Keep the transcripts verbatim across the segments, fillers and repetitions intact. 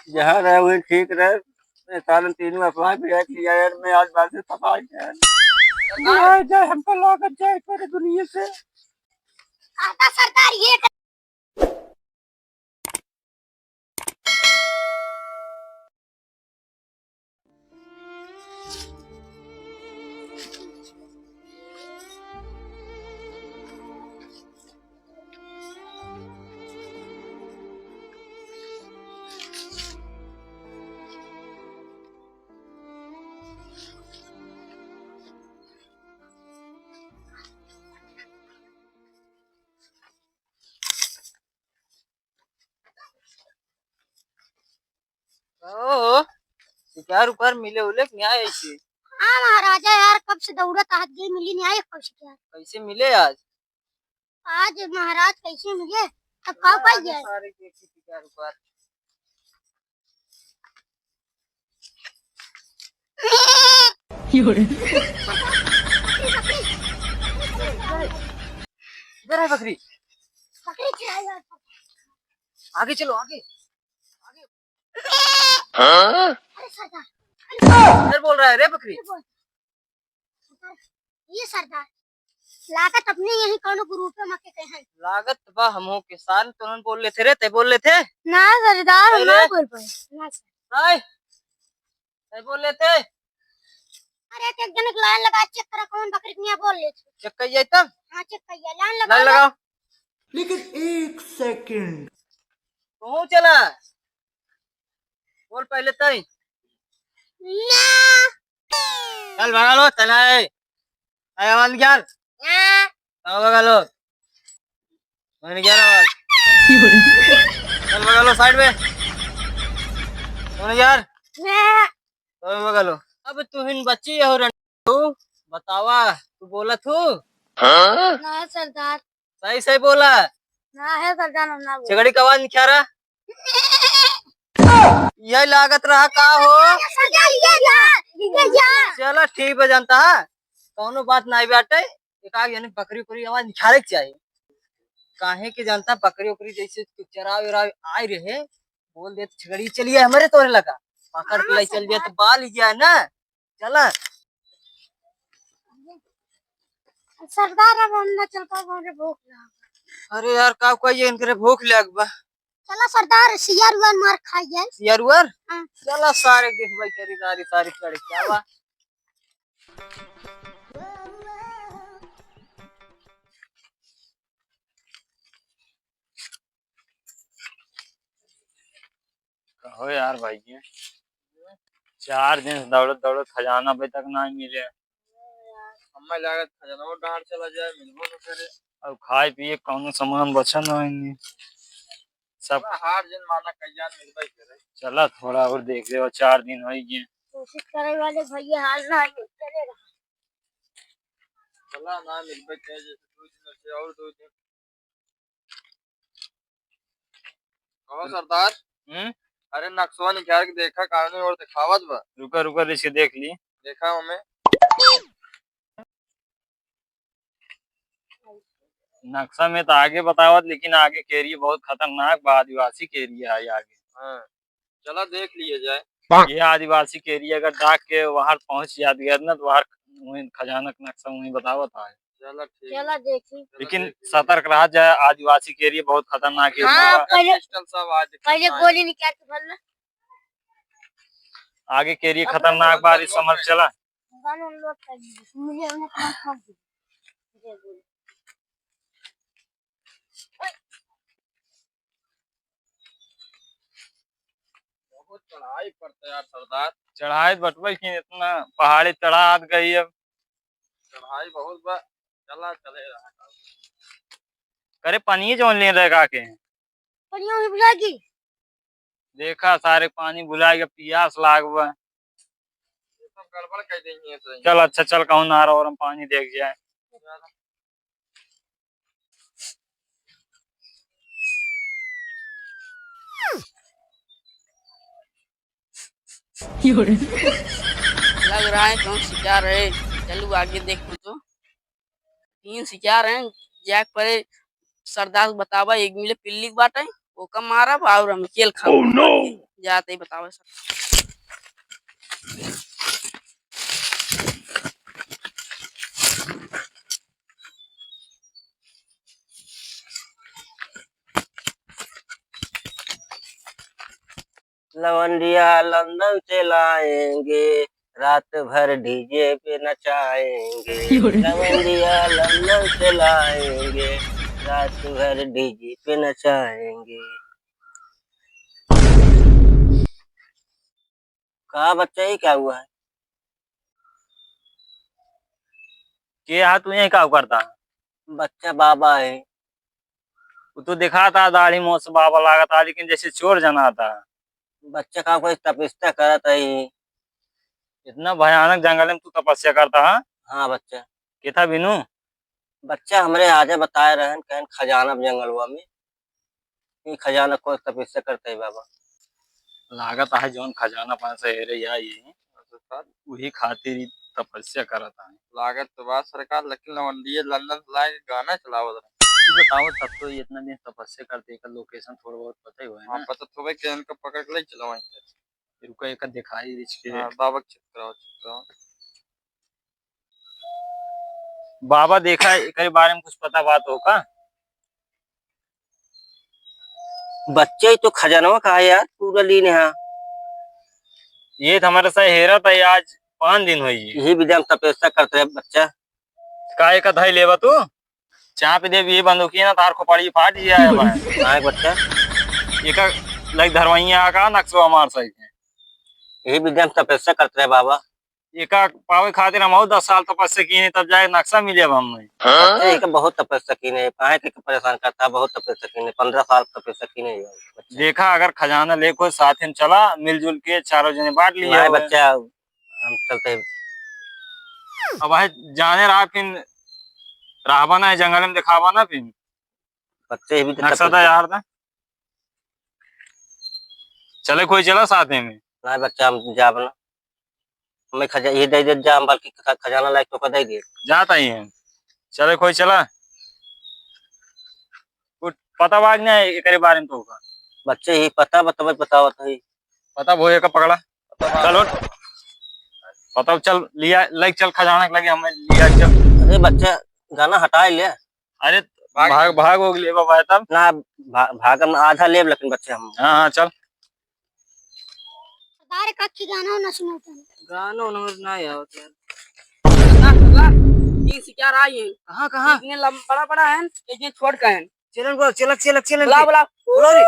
जहाँ रहे वही ठीक रहे। ये सालन तीनों अफवाह भी है कि यार, मैं आज बात से तबाह है। सरदार। जाए, जाए, हमको लागत जाए पूरे दुनिया से। आधा सरदार ये ओहो, शिकार उकार मिले उले कि नाहीं ऐसे? हाँ महाराजा यार, कब से दौड़त आहत, जे मिली नाहीं कब से क्या? कैसे मिले आज? आज महाराज कैसे मिले? तब का हाँ, पाई आज जाए? सारे देखी शिकार उकार। इधर है बकरी। बकरी चढ़ाई है। आगे चलो, आगे। आगे। हाँ? अरे सरदार। इधर बोल रहा है रे बकरी। ये सरदार, लागत अपने यही कौनो group में मके कहे हैं। लागत बा हमहू के सार, तुरंत बोल लेते रे, ते बोल लेते। ना सरदार, हम अरे। ना बोल पाए। ना सर। आए। ते बोल लेते। अरे, एक, एक जने के line लगा, check करा कौन बकरी के मियाँ बोल लेते। Check करिए तब। हाँ, check करिए, line लगा line लो। लगाओ। लेकिन एक second। तू चला। बोल पहले तई। ना। चल भगा लो, चला है। आए आवाज निकाल। ना। आओ भगा लो। मैंने क्या आवाज? चल भगा लो side में। मैंने यार। ना। चल भगा लो। अब तू हिन बच्ची हो रंडू, बतावा, तू बोलत हूँ? हाँ? ना सरदार। सही सही बोला। ना है सरदार, हम ना बोले। छगड़ी का आवाज निकारा। यही लागत रहा का हो? सरदार, ये जा, ये जा। चला ठीक बा, जानता है, कौनो बात नाहीं बाटे। एक आग यानी बकरी उकरी आवाज निकारे के चाही। काहे के जानता, बकरी उकरी जैसे तू चरावे उरावे आए रहे, बोल दे तो छगड़ी चलिए हमरे तोरे लगा, पकड़ के हाँ, ले चल जाए तो सरदार। बाल ही जाए ना। चला। सरदार, अब हम ना चल पाबो, हमरे भूख लाग। अरे यार, का कहिए, इनकरे भूख लाग बा। चला सरदार, सियार उआर मार खाई जाए। सियार उआर? हाँ। चला सारे देख भाई, तेरी सारी, सारी चढ़ के आवा। कहो यार भाई, ये चार दिन से दौड़त दौड़त खजाना अबे तक ना मिले। हमें लागत खजाना वो डांड चला जाए, मिलबो न करे। अब खाए पिए कौनो सामान बचा ना है। सब थोड़ा हार जिन माना कल्याण मिलबे करे। चला थोड़ा और देख ले, चार दिन हो गए। कोशिश करे वाले भैया हाल ना आए, चले रहा। चला ना मिलबे करे, जैसे दो दिन से और दो दिन। कहो सरदार। हम्म? अरे नक्शवा निकाल के देखा, कानून और दिखावत बा। रुका, रुका, इसे देख ली। देखा हमें। नक्शा में तो आगे बतावत, लेकिन आगे के area बहुत खतरनाक बा, आदिवासी के area है आगे। हाँ, चला देख लिया जाए। ये आदिवासी के area अगर डाक के वहां पहुंच जात गया ना, तो वहां वहीं खजाना का नक्शा वहीं बतावत है। चला ठीक। चला देखी। लेकिन चला देखी। सतर्क रहा जाए, आदिवासी के area बहुत खतरनाक area हाँ, बा। पहले, pistol सब आज पहले पहले गोली निकाल के भर ला। आगे के area खतरनाक बा, समझ चला। Gun unload कर दीजिए। मुझे उन्हें कौन ठोक दीजिए। बहुत चढ़ाई पड़ता यार सरदार। चढ़ाई बटवे की इतना पहाड़ी चढ़ात गई अब। चढ़ाई बहुत बा। चला चले रहा। करे पानी जौन ले रहे का के। पानी भी बुला की। देखा सारे पानी भुलाए के पियास लाग बा। ये सब गड़बड़ कर देंगे ये तो। चल अच्छा चल कहूँ नहर और हम पानी देख जाए। लग रहा है कौन शिकार है। चलो आगे देखो तो। तीन शिकार हैं, जाके परे सरदार से बतावा, एक मिले पिल्ली के बाटे, ओका मारब और हम केल खाब। Oh no! जाते ही बतावा सर। लवंडिया लंदन से लाएंगे, रात भर डीजे पे नचाएंगे। क्यों रे? लवंडिया लंदन से लाएंगे, रात भर डीजे पे नचाएंगे। का बच्चा, ये क्या हुआ है? के हा तू, यहीं का करता? बच्चा बाबा है। वो तो दिखाता दाढ़ी मोछ बाबा लागता, लेकिन जैसे चोर जनाता। बच्चा का कोई तपस्या करत है। इतना भयानक जंगल में तू तपस्या करता है? हाँ बच्चा। के था बिनु? बच्चा हमरे आजा बताए रहन, कहन खजाना बा जंगलवा में। ई खजाना खोज तपस्या करते है बाबा। लागत है जौन खजाना पान से हेरे या ये, उही खातिर ई तपस्या करत है। लागत तो बा सरकार, लेकिन लवंडिये लंदन से लाए के गाना चलावत रहे। ई बताओ, तब तो ये इतना दिन तपस्या करते, एकर location थोड़ा बहुत पता ही होए हाँ, ना? पता तो होबे के इनका पकड़ के ले चलो वहीं से। रुको, एकर दिखाई रिच के। हाँ, बाबा के check कराओ, check कराओ। बाबा देखा, एकरे बारे में कुछ पता बात हो का? बच्चा, ई तो खजानवा का है यार, पूरा लीन है। ये तो हमारे साथ हेरा था, ये आज पाँच दिन होई है। यही विद्या में तपस्या करते रहे बच्चा। का एक धाई लेबा तू? चाप देब ये बंदूकिया ना, तार खोपड़ी फाट जिया है भाई। हाँ बच्चा। एका लाइक धरवैया का नक्शा हमार सही है। यही विद्या में तपस्या करते रहे बाबा। एका पावे खातिर हम और दस साल तपस्या कीने, तब जाके नक्शा मिले अब हमें। बच्चा, एका बहुत तपस्या कीने, काहे के परेशान करता है, बहुत तपस्या कीने, पन्द्रह साल तपस्या कीने यार, बच्चा। देखा, अगर खजाना लेके कोई साथ में चला, मिलजुल के चारों जने बांट लिया नहीं होवे। बच्चा, हम चलते हैं। अब भाई जाने रहा फिर रहबा ना, जंगल में दिखावा ना फिर। बच्चे भी तो नक्शा तपस्या था यार था। चले कोई चला साथ में। नहीं बच्चा, हम जाब ना। हमें खजा-, ये दे दे जा, हम बल्कि ख-, खजाना लायक तो का दे दे। जाता ही है। चले कोई चला। कुछ पता बाग नहीं है एकरे बारे में तो का। बच्चे ही पता बतबे बतावत है। पता भोए का पकड़ा। चल उठ। पता चल लिया, लाइक चल खजाना के लगे हमें लिया चल। अरे बच्चा, गाना हटाए ले। अरे भाग। भाग, भाग हो गए बाबा तब। ना, भा-, भाग हम आधा लेब, लेकिन बच्चे हम। हाँ, हाँ, चल। सरदार एक अच्छी गाना ना सुनाता। गाना उन्होंने ना आवत यार। सरदार, सरदार, तीन शिकार आई हैं। कहाँ, कहाँ? एक ने लम-, बड़ा, बड़ा है, एक ने छोट का है। चलन बोल, चलक, चलक, चलन बुला, के। बुला। बोलो रे।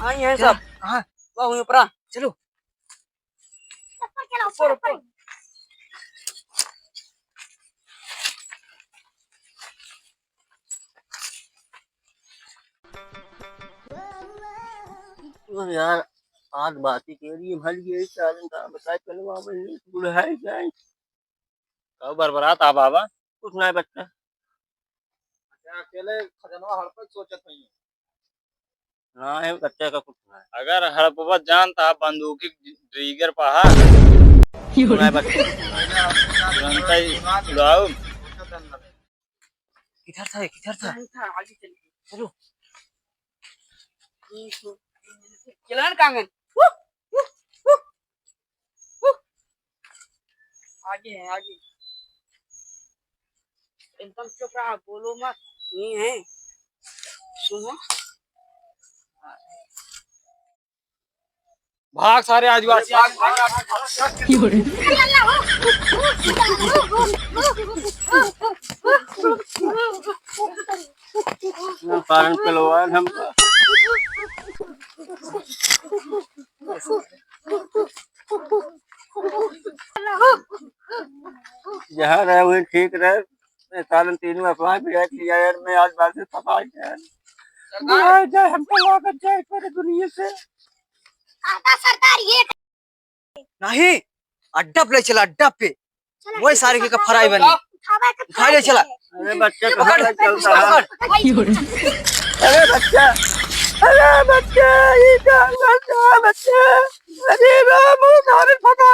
आई हैं सब। कहाँ? वाह, वहीं ऊपर आ। चलो। ऊपर, ऊपर। ओ यार, आज बात ही कह रही है, भल गई सालन का बताए, पहले वहाँ पर बुढ़ाई जाए। कब बरबरात आ बाबा? कुछ नहीं बच्चा। अच्छा, अकेले खजनवा हड़पे सोचत हई? नहीं बच्चा का कुछ नहीं। अगर हड़पवा जान त बंदूकी trigger पहा। नहीं बच्चा। तुरंत ही उड़ाओ। किधर था, किधर था? नहीं था, आगे चलिए। चलो। चलन कांगन। आगे है, आगे। एकदम चुप रहा, बोलो मत। ये है। सुनो। भाग सारे आदिवासी। भाग, भाग, भाग, भाग। पालन पहलवान हमका। जहाँ रहे वही ठीक रहे। मैं सालन तीनों अफवाह भी रख लिया यार, मैं आज बात से फंसा गया यार। सरदार। बुलाए जाए, हमको लागत जाए पूरे दुनिया से। आधा सरदार ये नहीं, अड्डा पे ले चला, अड्डा पे। चला, वही सारे के चला, fry बनी। उठावे के उठा ले fry चला। है। अरे बच्चा, ये कहाँ पकड़, ले चलता है? पकड़। अरे बच्चा, अरे बच्चा, ये क्या करता है बच्चा? अरे राम, वो सारे फंसा